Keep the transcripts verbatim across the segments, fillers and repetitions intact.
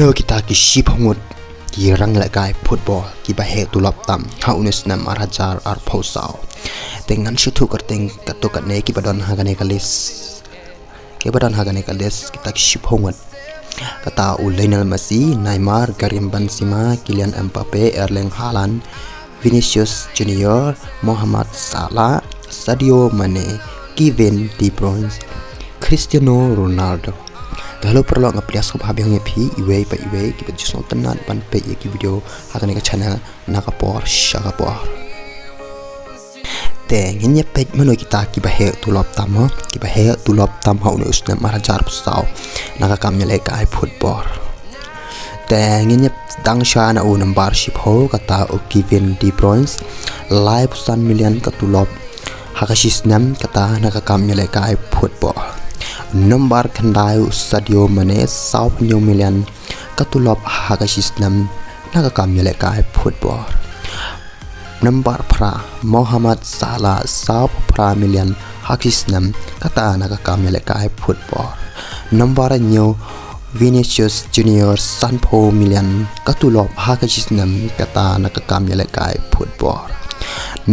Ïa kita ki shiphew ngut ki rang lehkai football kiba heh tulop tam ha une u snem ar hajar arphew saw. Te ngan shu thuh kyrteng katto katne kiba don ha kane ka list. Kiba don ha kane ka list kita ki shiphew ngut. Kata u Lionel Messi, Neymar, Karim Benzema, Kylian Mbappe, Erling Haaland, Vinicius Junior, Mohamed Salah, Sadio Mane, Kevin De Bruyne, Cristiano Ronaldo. Te hello paralok, nga pdiang sngewbha biang ïa phi iwei pa iwei kiba ju sngewtynnat ban peit ïa ki video ha kane ka channel na ka por sha ka por. Te ngin ïa peit mano kita kiba heh tulop tam, kiba heh tulop tam ha une u snem ar hajar arphew saw na ka kam ïalehkai football. Te ngin ïa dang sha na u nambar shiphew, kata u Kevin De Bruyne, laiphew san million ka tulop ha ka shisnem, kata na ka kam ïalehkai football. Nambar khyndai u Sadio Mane, sawphew hynñiew million ka tulop ha ka shisnem na ka kam ïalehkai football. Nambar phra, Mohamed Salah, sawphew phra million ha ka shisnem, kata na ka kam ïalehkai football. Nambar hynñiew, Vinicius Junior, sanphew million ka tulop ha ka shisnem, kata na ka kam ïalehkai football.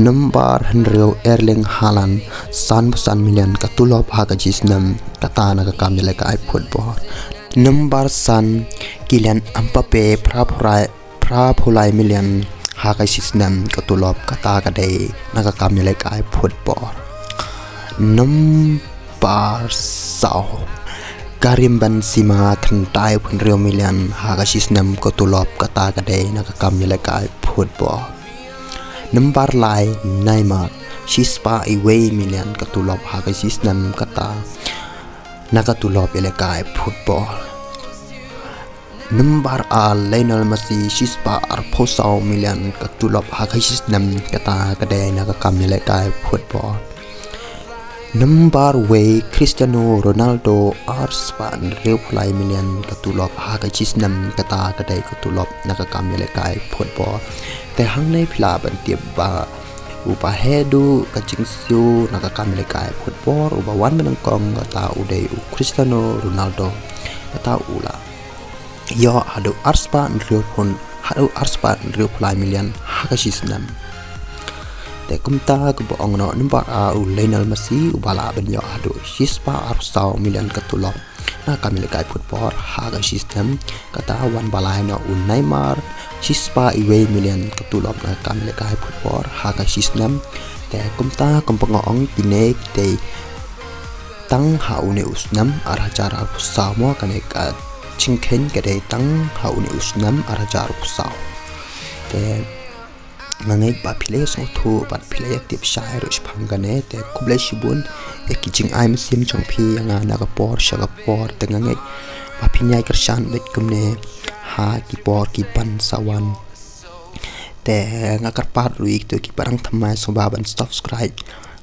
Nambar hynriew, Erling Haaland, sanphew san million ka tulop ha ka shisnem, kata na ka kam ïalehkai football. Nambar san, Kylian Mbappe, phraphew lai, phraphew lai million ha ka shisnem ka tulop, kata ka dei na ka kam ïalehkai football. Nambar saw, Karim Benzema, khyndaiphew hynriew million ha ka shisnem ka tulop, kata ka dei na ka kam ïalehkai football. Nambar lai, Neymar, shispah iwei million ka tulop ha ka shisnem, kata na ka tulop ïalehkai football. Nambar ar, Lionel Messi, shispah arphew saw million ka tulop ha ka shisnem, kata ka dei na ka kam ïalehkai football. Nambar wei, Cristiano Ronaldo, arspah hynriewphew lai million ka tulop ha ka shisnem, kata ka dei ka tulop na ka kam ïalehkai football. Te hangne phi lah ban tip ba uba heh duh ka jingsiew na ka kam ïalehkai football, uba wan ba nyngkong, kata u dei u Cristiano Ronaldo. Kata u la ïoh haduh arspah hynriewphew, haduh arspah hynriewphew lai million ha ka shisnem. Te kumta kaba ong noh, nambar ar u Lionel Messi, uba lah ban ïoh haduh shispah arphew saw million ka tulop na ka kam ïalehkai football ha ka shisnem. Kata wan ba lai noh u Neymar, shispah iwei million ka tulop na ka kam ïalehkai football ha ka shisnem. Te kumta kumba nga ong, kine ki dei tang ha une u snem ar hajar arphew saw mo, kane ka jingkheiñ ka dei tang ha une u snem ar hajar arphew saw. Te nga ngeit ba phi la ïa sngewthuh bad phi la ïa tip shai ruh shaphang kane. Te khublei shibun ïa ki jingai mynsiem jong phi ïa nga na ka por sha ka por. Te nga ngeit ba phin ïai kyrshan beit kumne ha ki por ki ban sa wan. Te nga kyrpad ruh ïa kito kiba dang thymmai, sngewbha ban subscribe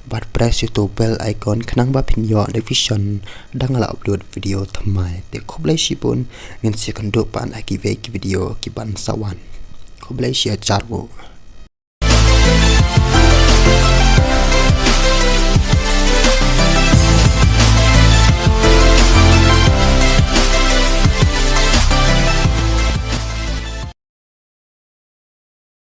bad press ïa uto u bell icon khnang ba phin ïoh notification da nga la upload video thymmai. Te khublei shibun, ngin sa ïakynduh pat ha kiwei ki video ki ban sa wan. Khublei shihajar nguh.